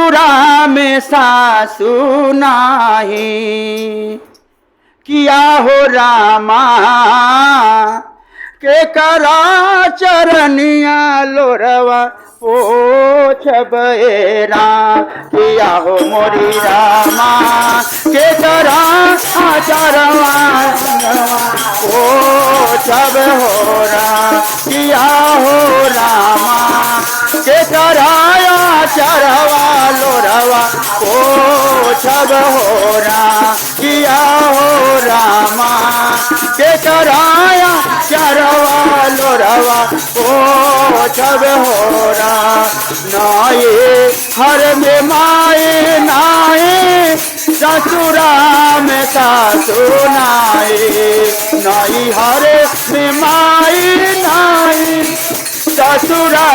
ससुरा में सासू नाही, किया हो रामा के करा चरनिया लोरवा पोछबे राम, किया हो मोरी रामा के करा चरवा पोछब हो राम, किया हो रामा के कराया चरवा लोरवा पोछब हो राम, किया हो रामा के कराया चरवा लोरवा पोछब हो राम। नाये हर में माए नाये ससुरा में सासू नाये, नाई हर में माई नाई ससुरा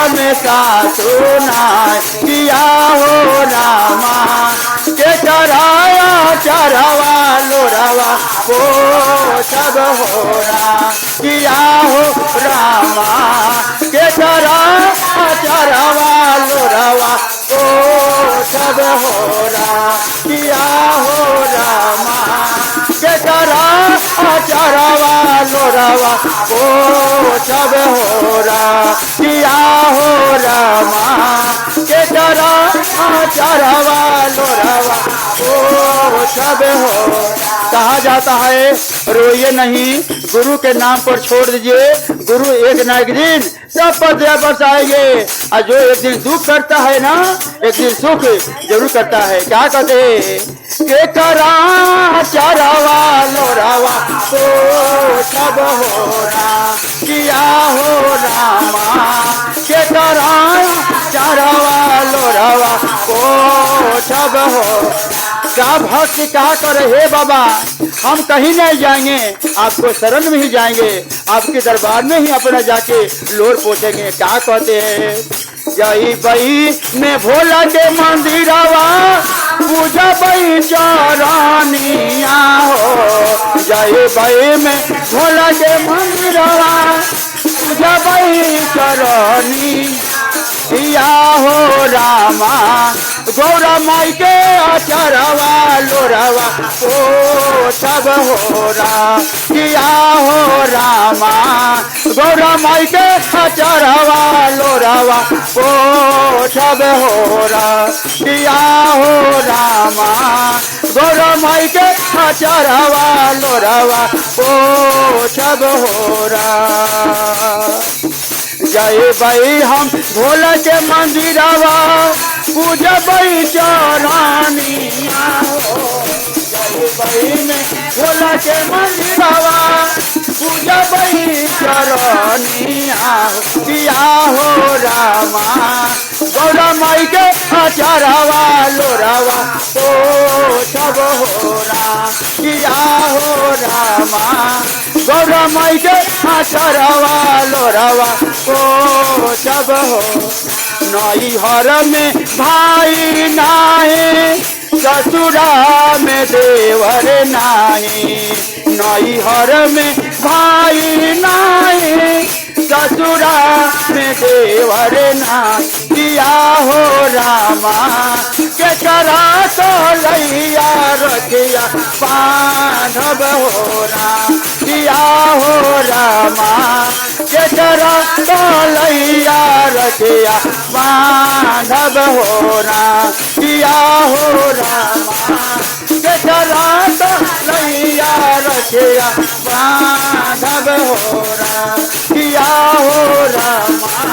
में सासू नाई, किया हो रामा के चराया चरवा लोरवा पोछब हो राम, किया हो रामा के चराया चरवा लोरवा पोछब हो राम, किया हो रामा के चराया चरवा लोरवा पोछब हो राम, किया हो रामा के चराया चरवा लोरवा पोछब हो। कहा जाता है रोइए नहीं, गुरु के नाम पर छोड़ दीजिए, गुरु एक ना एक दिन सब पर दया बरसाएंगे। और जो एक दिन दुख करता है ना, एक दिन सुख जरूर करता है। क्या कहते हैं के करा चरवा लोरवा पोछब हो राम, किया हो रामा के करा चरवा लोरवा पोछब हो। क्या भक्त क्या करे, हे बाबा हम कहीं नहीं जाएंगे, आपको शरण में ही जाएंगे, आपके दरबार में ही अपना जाके लोर पोछेंगे। क्या कहते हैं जई बई में भोला के मंदिरवा पूजा बई चरनिया हो, जई बई में भोला के मंदिरवा पूजा बई चरनी, किया हो रामा गौरा माई के अचरवा लोरवा पोछब हो राम, किया हो रामा गौरा माई के अचरवा लोरवा पोछब हो राम, किया हो रामा गौरा माई के अचरवा लोरवा पोछब हो राम। जय बई हम भोला के मंदिरवा पूजबई चरनिया हो, जय बई में भोला के मंदिरवा पूजबई चरनिया हो, किया हो रामा गौरा माई के अचरवा लोरवा पोछब हो राम, किया हो रामा गौरा माई के अचरवा लोरवा पोछब हो। नई हर में भाई नाहे ससुरा में देवर नाहे, नई हर में भाई नाहे ससुरा में देवर ना, किया हो रामा के करा तो लैया रखिया बांधब हो राम, किया हो रामा के करा तो लैया रखिया बांधब हो राम, किया हो रामा के करा तो लैया रखिया बांधब हो राम, किया हो रामा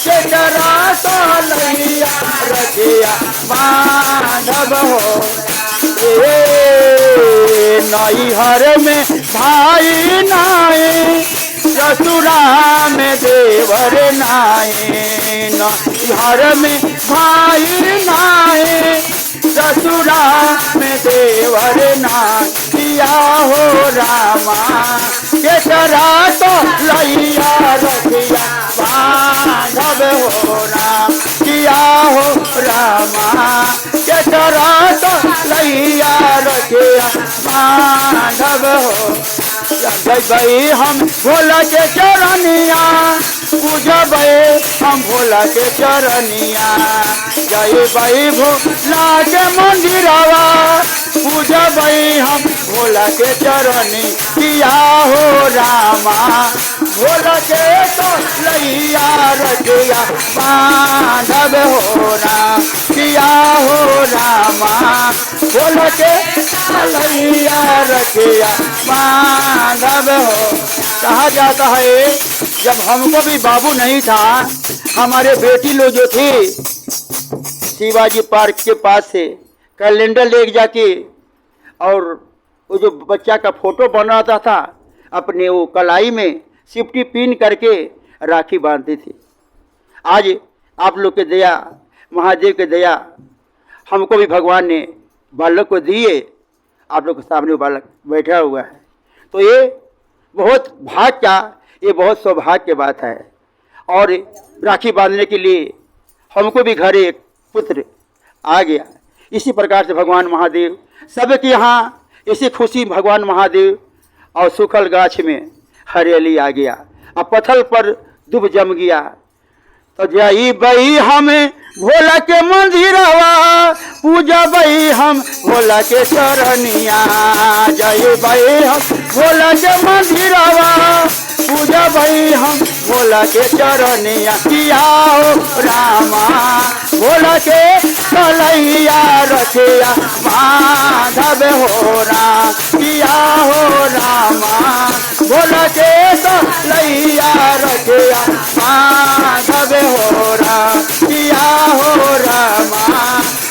के करा तो लैया रखिया बांधब हो। ए नैहर में भाई नाई ससुरा में देवर नाई, नैहर में भाई नाई ससुरा में देवर नाई, किया हो रामा के करा तो लैया रखिया बांधब हो राम, किया हो रामा के करा तो लैया रखिया बांधब हो। जयबै हम भोला के चरनिया पूजबै हम भोला के चरनिया, जइबै भोला के मंदिरवा, पूजबै हम भोला के चरनी किया हो रामा। भोला के तो लैया रखिया बांधब हो राम किया हो रामा। भोला के लैया रखिया बांधब हो। कहा जाता है जब हमको भी बाबू नहीं था, हमारे बेटी लोग जो थे शिवाजी पार्क के पास से कैलेंडर ले जाके और वो जो बच्चा का फोटो बनाता था अपने वो कलाई में सिफ्टी पिन करके राखी बांधती थी। आज आप लोग के दया, महादेव के दया, हमको भी भगवान ने बालक को दिए। आप लोग के सामने वो बालक बैठा हुआ है, तो ये बहुत भाग्य का, ये बहुत सौभाग्य की बात है। और राखी बांधने के लिए हमको भी घर एक पुत्र आ गया। इसी प्रकार से भगवान महादेव सबके यहाँ इसी खुशी भगवान महादेव और सूखल गाछ में हरियाली आ गया और पत्थर पर दुब जम गया। तो जइबै हमें भोला के मंदिरवा, पूजबै हम भोला के चरनिया। जइबै हम भोला के मंदिरवा, पूजबै हम भोला के चरनिया किया हो रामा। भोला के कलैया रखिया माधव हो राम किया हो रामा। भोला के कलैया रखिया माधव हो राम किया हो रामा।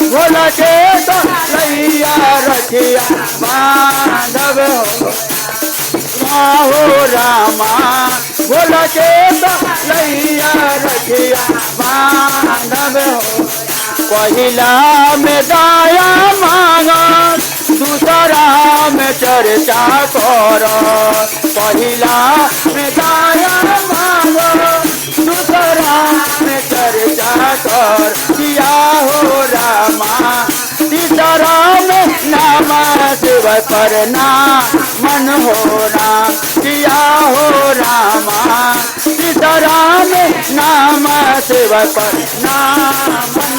भोला के कलैया रखिया माधव हो रामा। भोला के कलैया रखिया माधव हो। पहिला में दया मांगा, दूसरा में चर्चा कर। पहिला में दया मांगा, दूसरा में चर्चा कर किया हो रामा। तीसरा में नाम शिव करना मन हो राम किया हो रामा। तीसरा में नाम शिव करना मन